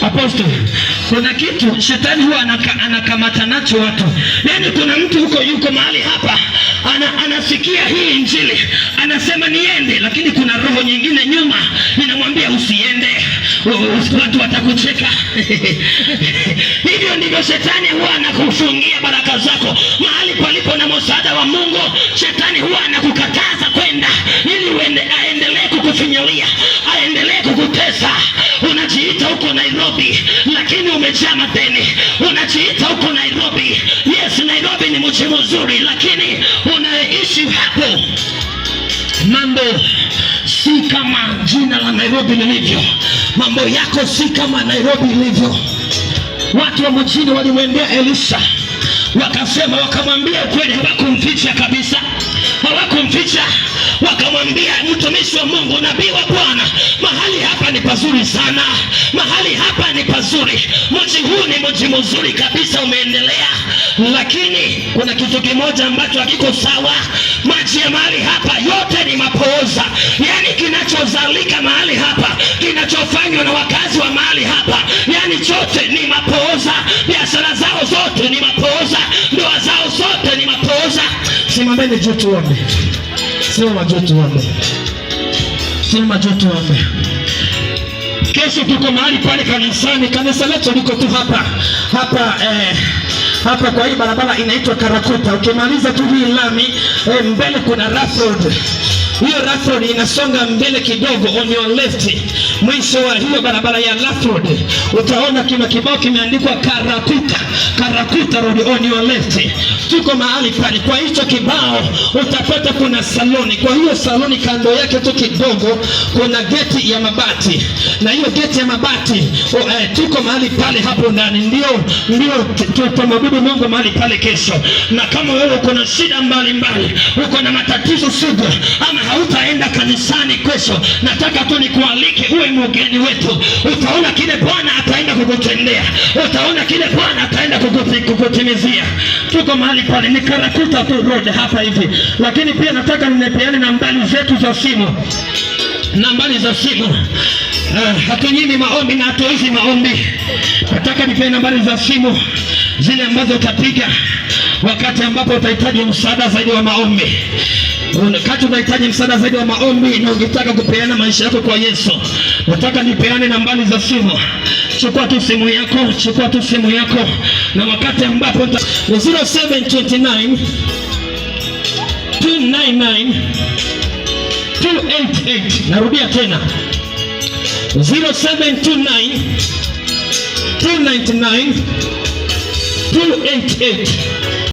Apostle, kuna kitu shetani huwa anakamata nacho watu. Yaani kuna mtu huko yuko mahali hapa anasikia hii injili, anasema niende, lakini kuna roho nyingine nyuma inamwambia usiende, watu watakucheka. Hivyo ndivyo shetani huwa anakufungia baraka zako. Mahali palipo na msaada wa Mungu, shetani huwa anakukataza kwenda ili uende, aendelee kukufinyilia, aendelee kukutesa. Unajiita huko Nairobi, lakini umejaa madeni. Unajiita huko Nairobi, yes, Nairobi ni mji mzuri, lakini unaishi hapo mambo si kama jina la Nairobi lilivyo. Mambo yako si kama Nairobi ilivyo. Watu wa mjini walimwendea Elisha wakasema, wakamwambia ukweli, hawakumficha kabisa, hawakumficha. Wakamwambia, mtumishi wa Mungu, nabii wa Bwana, mahali hapa ni pazuri sana, mahali hapa ni pazuri, mji huu ni mji mzuri kabisa, umeendelea, lakini kuna kitu kimoja ambacho hakiko sawa. Maji ya mahali hapa yote ni mapooza, yaani kinachozalika mahali hapa, kinachofanywa na wakazi wa mahali hapa, yaani chote ni mapooza. Biashara zao zote ni mapooza, ndoa zao zote ni mapooza. Simameni juu tuombe, simama juu tuombe, simama juu tuombe. Kesho tuko mahali pale kanisani, kanisa letu liko tu hapa hapa hapa kwa hii barabara inaitwa Karakuta. Ukimaliza tu hii lami mbele kuna rough road. Hiyo rough road inasonga mbele kidogo, on your left, mwisho wa hiyo barabara ya rough road utaona kuna kibao kimeandikwa Karakuta, Karakuta Road on your left. Tuko mahali pale. Kwa hicho kibao utapata kuna saloni. Kwa hiyo saloni kando yake tu kidogo kuna geti ya mabati, na hiyo geti ya mabati tuko mahali pale hapo ndani, ndio tutamwabudu Mungu mahali pale kesho. Na kama wewe uko na shida mbalimbali, uko na matatizo sugu, ama hautaenda kanisani kesho, nataka tu nikualike uwe mgeni wetu. Utaona kile Bwana ataenda kukutendea, utaona kile Bwana ataenda kukutimizia. Tuko mahali pale, ni Karakuta tu road hapa hivi, lakini pia nataka nipeane nambari zetu za simu, nambari za simu. Hatunyimi maombi na hatuizi maombi. Nataka nipeane nambari za simu zile ambazo utapiga wakati ambapo utahitaji msaada zaidi wa maombi. Wakati unahitaji msaada zaidi wa maombi na ungetaka kupeana maisha yako kwa Yesu, nataka nipeane nambari za simu. Chukua tu simu yako, chukua tu simu yako, na wakati ambapo ni 0729 299 288. Narudia tena 0729 299 288.